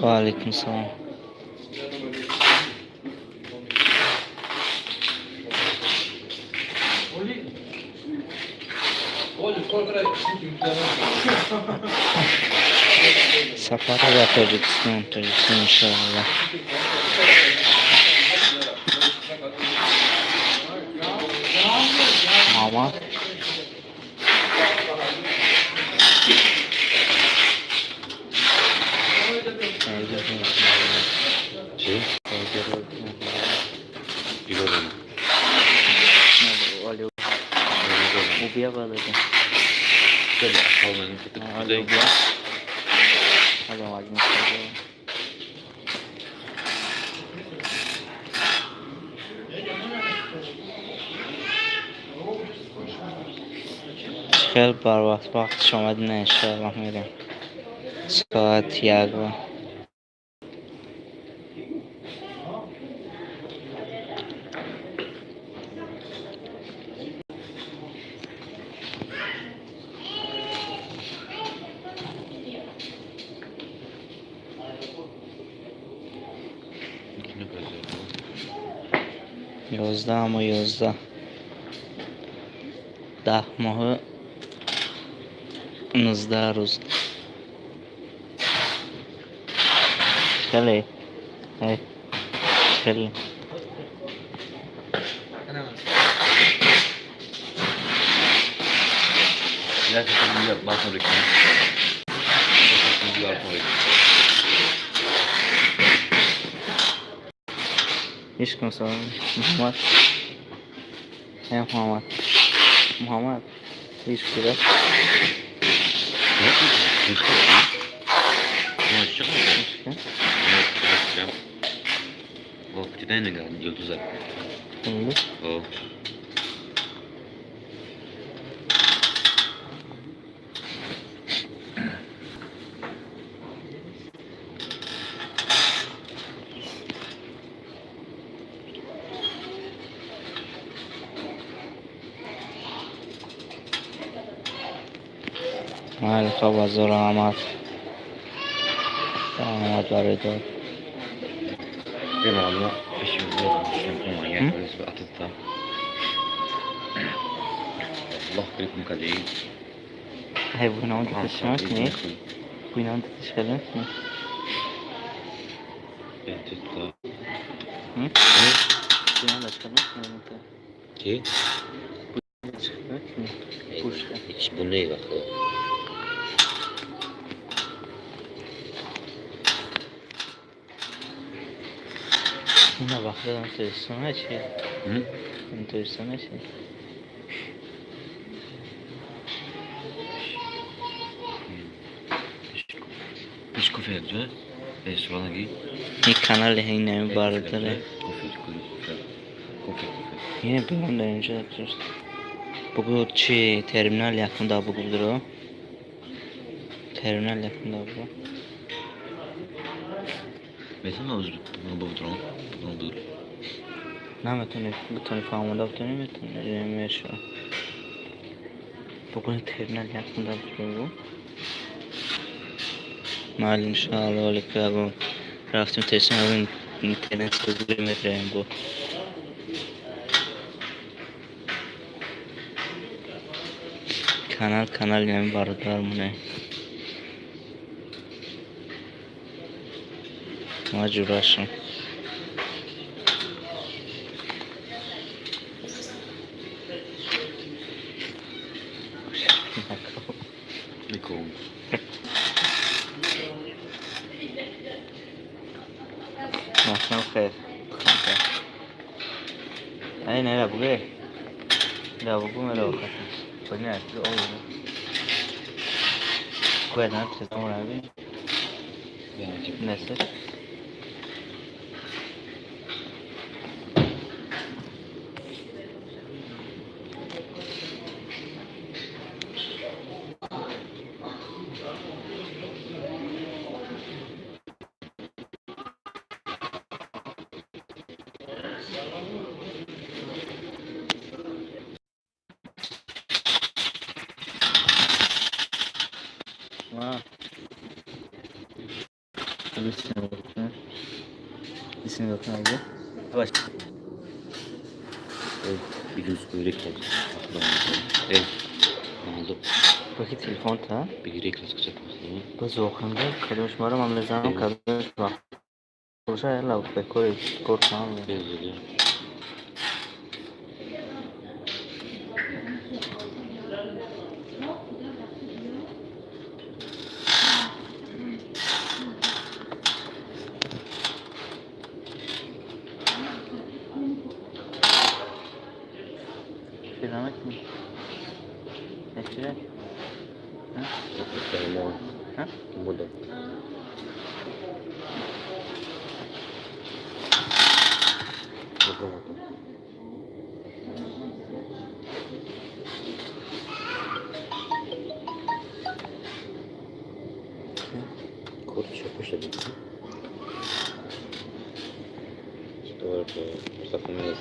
Ва алайкум салом. Сафарҳо ба Тоҷикистон, Тоҷикистон, иншоаллоҳ. Муҳаммад. Чӣ? لوبیا بلده. لوبیا. خیلی بر وقت وقتش آمد، نه، انشاءالله میریم ساعت 1. 11 ама 11 10 моҳу 19 рӯз. Хеле хеле. Ишкам салом, Муҳаммад. Э, Муҳаммад, Муҳаммад, иш куда? Майли, хоб, ҳазор раҳмат, раҳмат барои дод. Ҳай, буйнаон диташмакни, буйнаон диташхелмакни. Буйнаон дашхелмакни. Чӣ? Дашхелмакни. Бунаи вақто. Ина вақта Тоҷикистон чи? Тоҷикистон чи? Ин канали ҳайнами бародаре. Ин берун дар инҷо бугу чи терминал якум да бугу бидро. Терминал якум да бугу. Наметони, битони фаҳмонда битони, метони меша. Бугу терминал якум да бугу. Майли, иншоалло, ки ягон рафтем Тоҷикистон, ягон интернет созгирӣ метавонем бо. Канал, канали ҳамин бародармоне. Ма ҷурашам. Миком. Махнам хер. Ай, не, ла буге. Ла бугу ме ла хата. Понятно, о. Кое на te zamora Nese. Ма. Баш. Баки телефон та? Боз охинда кадомш маро ман мезанам, кадомш боша яла бекори кор кунам. Фирмамет нечире? Ха? Буду. Корча пошли. Что это? Запомнил.